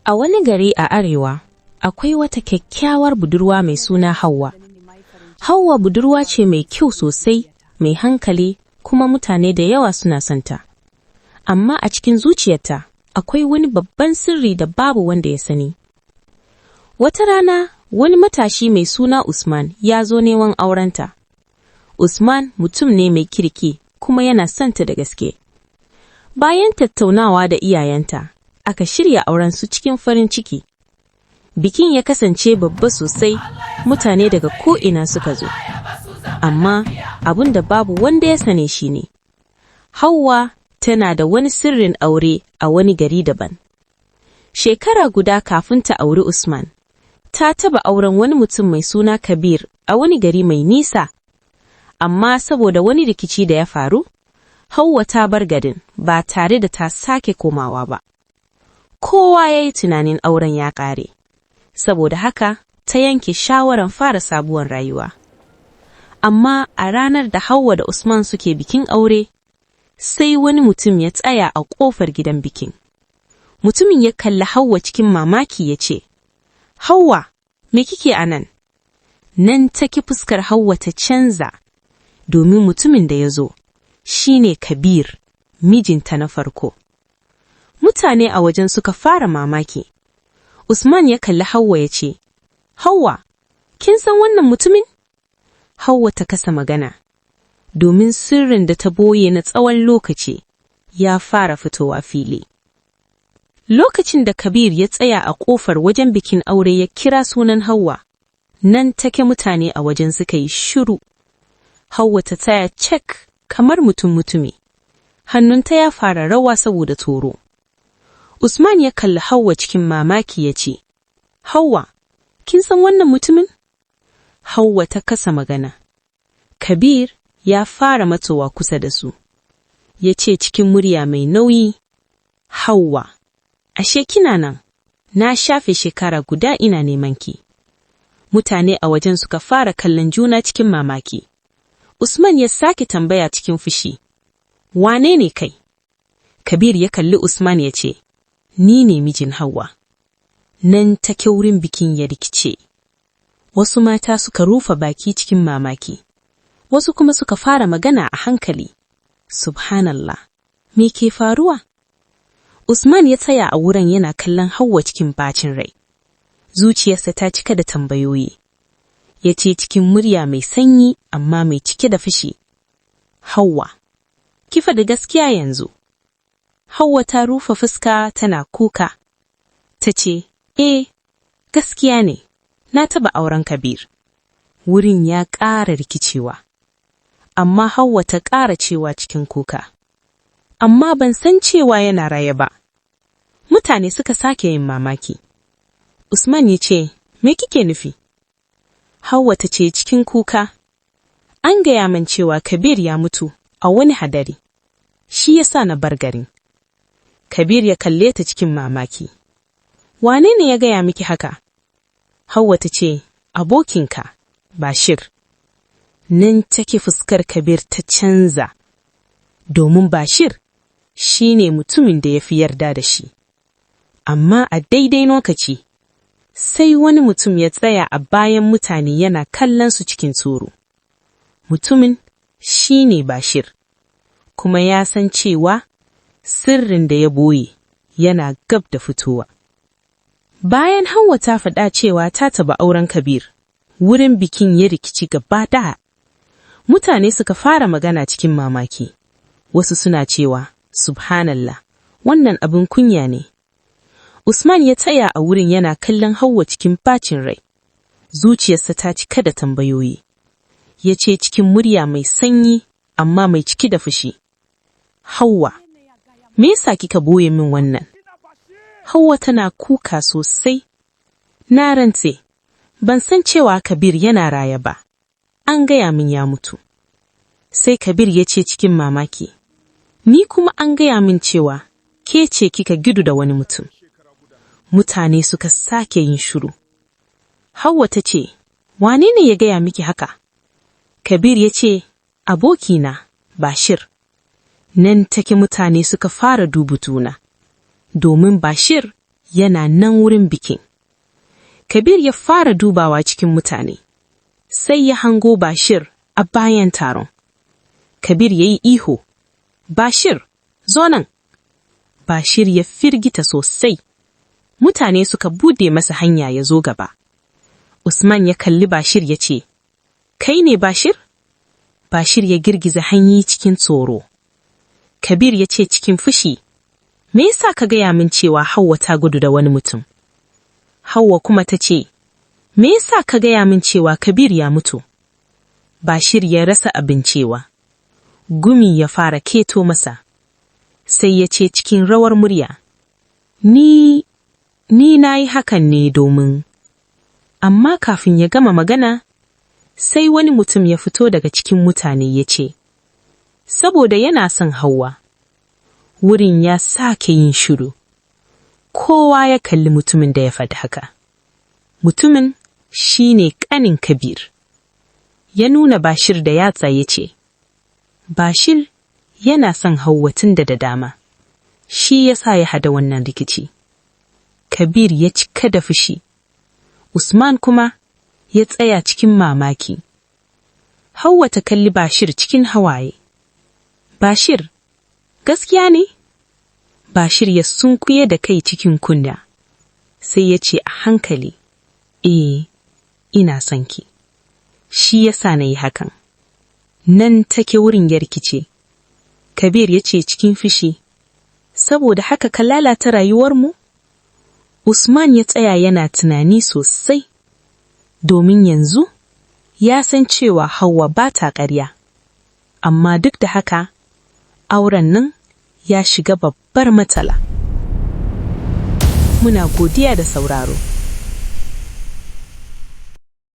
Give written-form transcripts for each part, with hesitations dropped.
A wani gari a arewa, akwai wata kyakkyawar budurwa mai suna Hauwa. Hauwa budurwa ce mai kyau sosai, mai hankali, kuma mutane da yawa suna santa. Amma a cikin zuciyarta akwai wani babban sirri da babu wanda ya sani. Wata rana, wani matashi mai suna Usman ya zo neman aurenta. Usman mutum ne mai kirki kuma yana santa da gaske. Bayan tattaunawa da iyayenta, aka shirya aurensu cikin farin ciki. Bikin ya kasance babba sosai, mutane daga ko'ina suka zo. Amma abin da babu wanda ya sani shi ne, Hauwa tana da wani sirrin aure a wani gari daban. Shekara guda kafin ta auri Usman, ta taba auren wani mutum mai suna Kabir a wani gari mai nisa. Amma saboda wani rikici da ya faru, Hauwa ta bar garin ba tare da ta sake komawa ba. Kowa ya yi tunanin auren ya ƙare, saboda haka ta yanke shawarar fara sabuwar rayuwa. Amma a ranar da Hauwa da Usman suke bikin aure, sai wani mutum ya tsaya a ƙofar gidan bikin. Mutumin ya kalli Hauwa cikin mamaki ya ce, "Hauwa, me kike a nan?" Nan take fuskar Hauwa ta canza, domin mutumin da ya zo shi ne Kabir, mijinta na farko. Mutane a wajen suka fara mamaki. Usman ya kalli Hauwa ya ce, "Hauwa, kin san wannan mutumin?" Hauwa ta kasa magana, domin sirrin da ta boye na tsawon lokaci ya fara fitowa fili. Lokacin da Kabir ya tsaya a ƙofar wajen bikin aure ya kira sunan Hauwa, nan take mutane a wajen suka yi shiru. Hauwa ta tsaya cak kamar mutum mutumi. Hannunta ya fara rawa saboda tsoro. Usman ya kalli Hauwa cikin mamaki ya ce, "Hauwa, kin san wannan mutumin?" Hauwa ta kasa magana. Kabir ya fara matsowa kusa da su. Ya ce cikin murya mai nauyi, "Hauwa, ashe kina nan, na shafe shekara guda ina neman ki." Mutane a wajen suka fara kallon juna cikin mamaki. Usman ya sake tambaya cikin fushi, "Wane ne kai?" Kabir ya kalli Usman ya ce, "Ni ne mijin Hauwa." Nan take wurin bikin ya rikice. Wasu mata suka rufe baki cikin mamaki, wasu kuma suka fara magana a hankali. "Subhanallah, me ke faruwa?" Usman ya tsaya a wurin yana kallon Hauwa cikin bacin rai. Zuciyarsa ta cika da tambayoyi. Ya ce cikin murya mai sanyi amma mai cike da fushi, "Hauwa, ki faɗi gaskiya yanzu." Hauwa ta rufe fuska tana kuka. Ta ce, "Eh, gaskiya ne, na taɓa auren Kabir." Wurin ya ƙara rikicewa. Amma Hauwa ta ƙara cewa cikin kuka, "Amma ban san cewa yana raye ba." Mutane suka sake yin mamaki. Usman ya ce, "Me kike nufi?" Hauwa ta ce cikin kuka, "An gaya min cewa Kabir ya mutu a wani hadari. Shi ya sa na bar garin." Kabir ya kalle ta cikin mamaki. "Wane ne ya gaya miki haka?" Hauwa ta ce, "Abokinka, Bashir." Nan take fuskar Kabir ta canza, domin Bashir shi ne mutumin da ya fi yarda da shi. Amma a daidai lokaci, sai wani mutum ya tsaya a bayan mutane yana kallon su cikin tsoro. Mutumin shi ne Bashir, kuma ya san cewa sirrin da ya boye yana gab da fitowa. Bayan Hauwa ta faɗa cewa ta taɓa auren Kabir, wurin bikin ya rikici gaba ɗaya. Mutane suka fara magana cikin mamaki. Wasu suna cewa, "Subhanallah, wannan abin kunya ne." Usman ya tsaya a wurin yana kallon Hauwa cikin bacin rai. Zuciyarsa ta cika da tambayoyi. Ya ce cikin murya mai sanyi amma mai cike da fushi, "Hauwa, me yasa kika boye min wannan?" Hauwa tana kuka sosai. "Na rantse, ban san cewa Kabir yana raye ba. An gaya min ya mutu." Sai Kabir ya ce cikin mamaki, "Ni kuma an gaya min cewa ke ce kika gudu da wani mutum." Mutane suka sake yin shiru. Hauwa ta ce, "Wane ne ya gaya miki haka?" Kabir ya ce, "Abokina, Bashir." Nan take mutane suka fara duba juna, domin Bashir Yana nan wurin bikin. Kabir ya fara dubawa cikin mutane. Sai ya hango Bashir a bayan taron. Kabir ya yi ihu, "Bashir, zo nan!" Bashir ya firgita sosai. Mutane suka bude masa hanya ya zo gaba. Usman ya kalli Bashir ya ce, "Kai ne Bashir?" Bashir ya girgiza hanyi cikin tsoro. Kabir ya ce cikin fushi, "Me yasa ka gaya min cewa Hauwa ta gudu da wani mutum?" Hauwa kuma ta ce, "Me yasa ka gaya min cewa Kabir ya mutu?" Bashir ya rasa abin cewa. Gumi ya fara keto masa. Sai ya ce cikin rawar murya, Ni na yi hakan ne domin." Amma kafin ya gama magana, sai wani mutum ya fito daga cikin mutane ya ce, "Saboda yana son Hauwa." Wurin ya sake yin shiru. Kowa ya kalli mutumin da ya faɗi haka. Mutumin shi ne ƙanin Kabir. Ya nuna Bashir da yatsa ya ce, "Bashir yana son Hauwa tun da dama. Shi ya sa ya hada wannan rikici." Kabir ya cika da fushi. Usman kuma ya tsaya cikin mamaki. Hauwa ta kalli Bashir cikin hawaye. "Bashir, gaskiya ne?" Bashir ya sunkuye da kai cikin kunya. Sai ya ce a hankali, "Eh, ina son ki. Shi ya sa na yi hakan." Nan take wurin ya rikice. Kabir ya ce cikin fushi, "Saboda haka ka lalata rayuwarmu?" Usman ya tsaya yana tunani sosai. Domin yanzu ya san cewa Hauwa ba ta ƙarya. Amma duk da haka, auren nan ya shiga babbar matsala. Muna godiya da sauraro.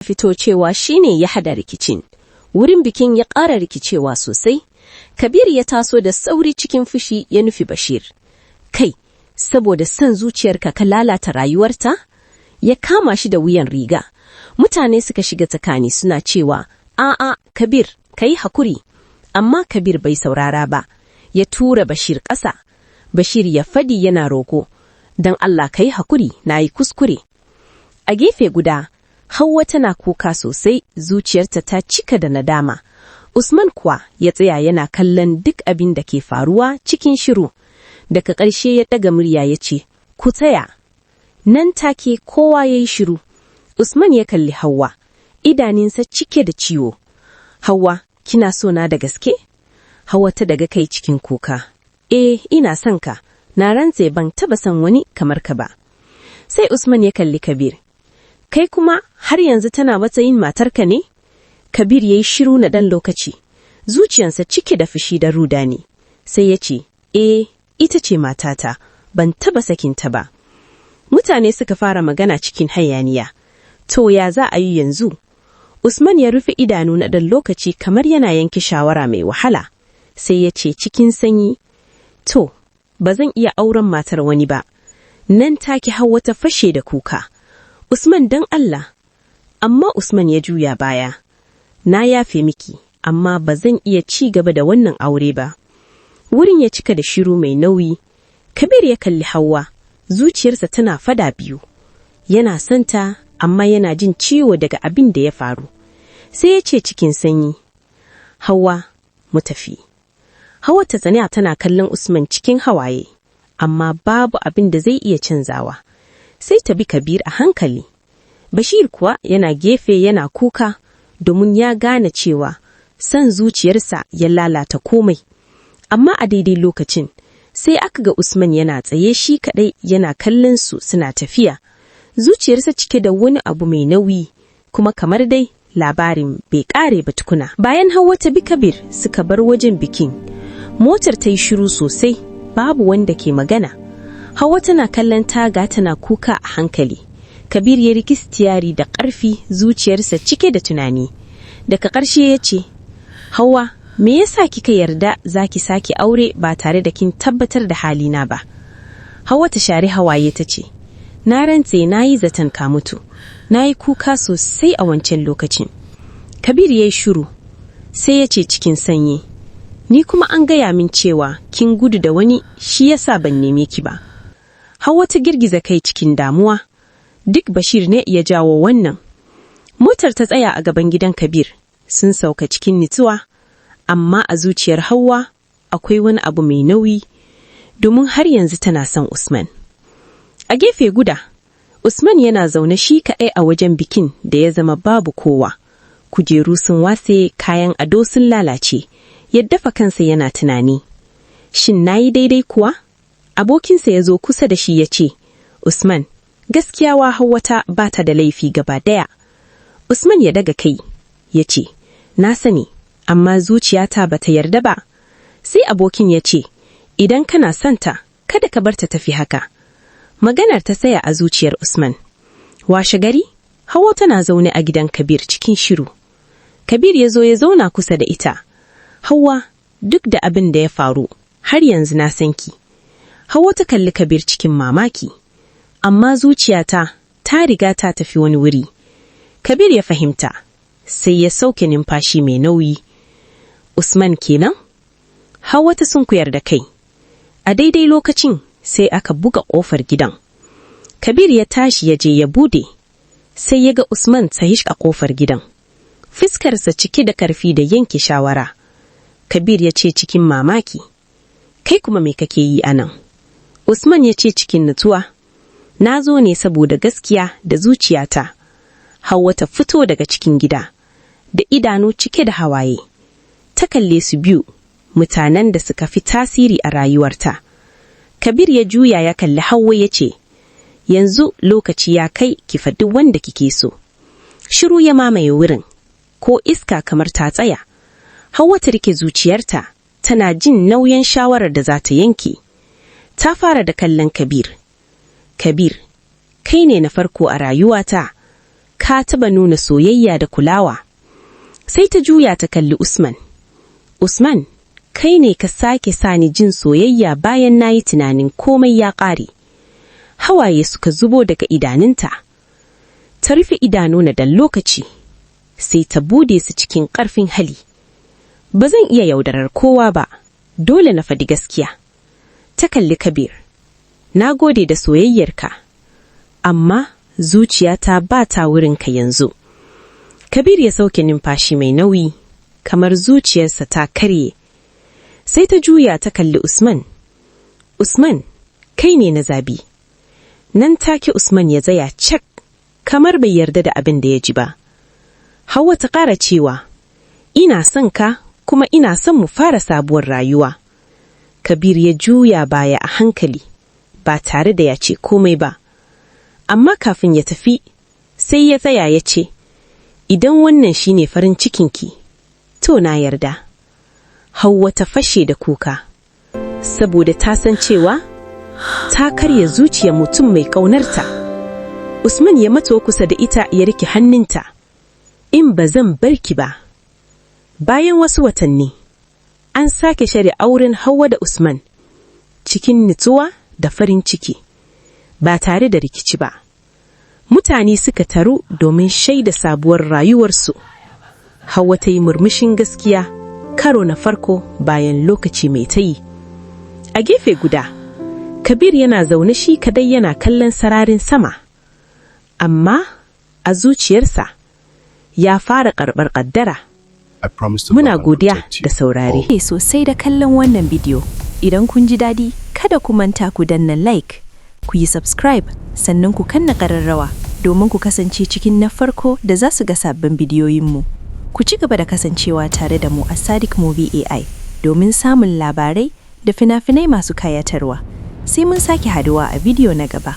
Fito cewa shine ya hada rikicin. Wurin bikin ya ƙara rikicewa sosai. Kabir ya taso da sauri cikin fushi ya nufi Bashir. "Kai, saboda son zuciyarka ka lalata rayuwarta?" Ya kama shi da wuyan riga. Mutane suka shiga tsakani suna cewa, "A'a, Kabir, ka yi hakuri." Amma Kabir bai saurara ba. Ya tura Bashir ƙasa. Bashir ya fadi yana roko, "Don Allah ka yi hakuri, na yi kuskure." A gefe guda, Hauwa tana kuka sosai, zuciyarta ta cika da nadama. Usman kuwa ya tsaya yana kallon duk abin da ke faruwa cikin shiru. Daga ƙarshe ya ɗaga murya ya ce, "Ku tsaya." Nan take kowa ya yi shiru. Usman ya kalli Hauwa, idaninsa cike da ciwo. "Hauwa, kina so na da gaske?" Hauwa ta daga kai cikin kuka. "Eh, ina son ka, na rantse ban taba son wani kamar ka ba." Sai Usman ya kalli Kabir. "Kai kuma har yanzu tana matsayin matarka ne?" Kabir ya yi shiru na ɗan lokaci, zuciyarsa cike da fushi da rudani. Sai ya ce, "Eh, ita ce matata, ban taba sakinta ba." Mutane suka fara magana cikin hayaniya. To, ya za a yi yanzu? Usman ya rufe idanu na ɗan lokaci kamar yana yanke shawara mai wahala. Sai ya ce cikin sanyi, "To, ba zan iya auren matar wani ba." Nan take Hauwa ta fashe da kuka. "Usman, don Allah." Amma Usman ya juya baya. "Na yafe miki, amma ba zan iya ci gaba da wannan aure ba." Wurin ya cika da shiru mai nauyi. Kabir ya kalli Hauwa, zuciyarsa tana fada biyu. Yana santa, amma yana jin ciwo daga abin da ya faru. Sai ya ce cikin sanyi, "Hauwa, mu tafi." Hauwa ta tsaya tana kallon Usman cikin hawaye, amma babu abin da zai iya canzawa. Sai ta bi Kabir a hankali. Bashir kuwa yana gefe yana kuka domin ya gane cewa son zuciyarsa ya lalata komai. Amma a daidai lokacin, sai aka ga Usman yana tsaye shi kaɗai yana kallon su suna tafiya. Zuciyarsa cike da wani abu mai nauyi, kuma kamar dai labarin bai ƙare ba tukuna. Bayan Hauwa ta bi Kabir suka bar wajen bikin, motar ta yi shiru sosai, babu wanda ke magana. Hauwa tana kallon taga tana kuka a hankali. Kabir ya riki stiyari da ƙarfi, zuciyarsa cike da tunani. Daga ƙarshe ya ce, "Hauwa, me yasa kika yarda za ki sake aure ba tare da kin tabbatar da halina ba?" Hauwa ta share hawaye ta ce, "Na rantse na yi zaton ka mutu. Na yi kuka sosai a wancan lokacin." Kabir ya yi shiru, sai ya ce cikin sanyi, "Ni kuma an gaya min cewa kin gudu da wani, shi yasa ban neme ki ba." Hauwa ta girgiza kai cikin damuwa. Duk Bashir ne ya jawo wannan. Motar ta tsaya a gaban gidan Kabir. Sun sauka cikin nutsuwa, amma a zuciyar Hauwa akwai wani abu mai nauyi, domin har yanzu tana son Usman. A gefe guda, Usman yana zaune shi kaɗai a wajen bikin da ya zama babu kowa. Kujeru sun wase, kayan ado sun lalace, ya dafa kansa yana tunani. Shin na yi daidai kuwa? Abokinsa ya zo kusa da shi ya ce, "Usman, gaskiya wa Hauwata ba ta da laifi gaba daya." Usman ya daga kai, ya ce, "Na sani, amma zuciyata ba ta yarda ba." Sai abokin ya ce, "Idan kana santa, kada ka bar ta tafi haka." Maganar ta tsaya a zuciyar Usman. Washe gari, Hauwa tana zaune a gidan Kabir cikin shiru. Kabir ya zo ya zauna kusa da ita. "Hauwa, duk da abin da ya faru, har yanzu na san ki." Hauwa ta kalli Kabir cikin mamaki. "Amma zuciyata ta riga ta tafi wani wuri." Kabir ya fahimta, sai ya sauke numfashi mai nauyi. "Usman kenan?" Hauwa ta sunkuyar da kai. A daidai lokacin sai aka buga ƙofar gidan. Kabir ya tashi ya je ya bude, sai ya ga Usman tsaye a ƙofar gidan. Fiskarsa cike da karfi da yanke shawara. Kabir ya ce cikin mamaki, "Kai kuma me kake yi a nan?" Usman ya ce cikin nutsuwa, "Na zo ne saboda gaskiya da zuciyata." Hauwa ta fito daga cikin gida, da idanu cike da hawaye. Ta kalle su biyu, mutanen da suka fi tasiri a rayuwarta. Kabir ya juya ya kalli Hauwa ya ce, "Yanzu lokaci ya kai ki faɗi wanda kike so." Shiru ya mamaye wurin, ko iska kamar ta tsaya. Hauwa ta rike zuciyarta, tana jin nauyin shawarar da za ta yanke. Ta fara da kallon Kabir. "Kabir, kai ne na farko a rayuwata, ka taɓa nuna soyayya da kulawa." Sai ta juya ta kalli Usman. "Usman, kai ne ka sake sani jin soyayya bayan na yi tunanin komai ya ƙare." Hawaye suka zubo daga idanunta. Ta rufe idanu na dan lokaci, sai ta bude su cikin ƙarfin hali. "Ba zan iya yaudarar kowa ba, dole na faɗi gaskiya." Ta kalli Kabir. "Na gode da soyayyarka, amma zuciyata ba ta wurinka yanzu." Kabir ya sauke numfashi mai nauyi, kamar zuciyarsa ta karye. Sai ta juya ta kalli Usman. "Usman, kai ne na zabi." Nan take Usman ya tsaya cak, kamar bai yarda da abin da ya ji ba. Hauwa ta ƙara cewa, "Ina son ka kuma ina son mu fara sabuwar rayuwa." Kabir ya juya baya a hankali, ba tare da ya ce komai ba. Amma kafin ya tafi, sai ya tsaya ya ce, "Idan wannan shine farin cikinki, to na yarda." Hauwa ta fashe da kuka, saboda ta san cewa ta karya zuciyar mutum mai ƙaunarta. Usman ya matso kusa da ita ya rike hannunta. "In ba zan bar ki ba." Bayan wasu watanni, an sake shirya auren Hauwa da Usman cikin nutsuwa da farin ciki, ba tare da rikici ba. Mutane suka taru domin shaida sabuwar rayuwarsu. Hauwa ta yi murmushin gaskiya karo na farko bayan lokaci mai tsayi. A gefe guda, Kabir yana zaune shi kadai yana kallon sararin sama. Amma a zuciyarsa ya fara karɓar ƙaddara. Muna godiya da saurare. Sosai da kallon wannan bidiyo. Idan kun ji daɗi, kada ku manta ku danna like, ku yi subscribe, sannan ku kanna ƙararrawa domin ku kasance cikin na farko da za su ga sabbin bidiyoyinmu. Ku ci gaba da kasancewa tare da mu a Sadiq Movie AI domin samun labarai da fina-finai masu kayatarwa. Sai mun sake haduwa a bidiyo na gaba.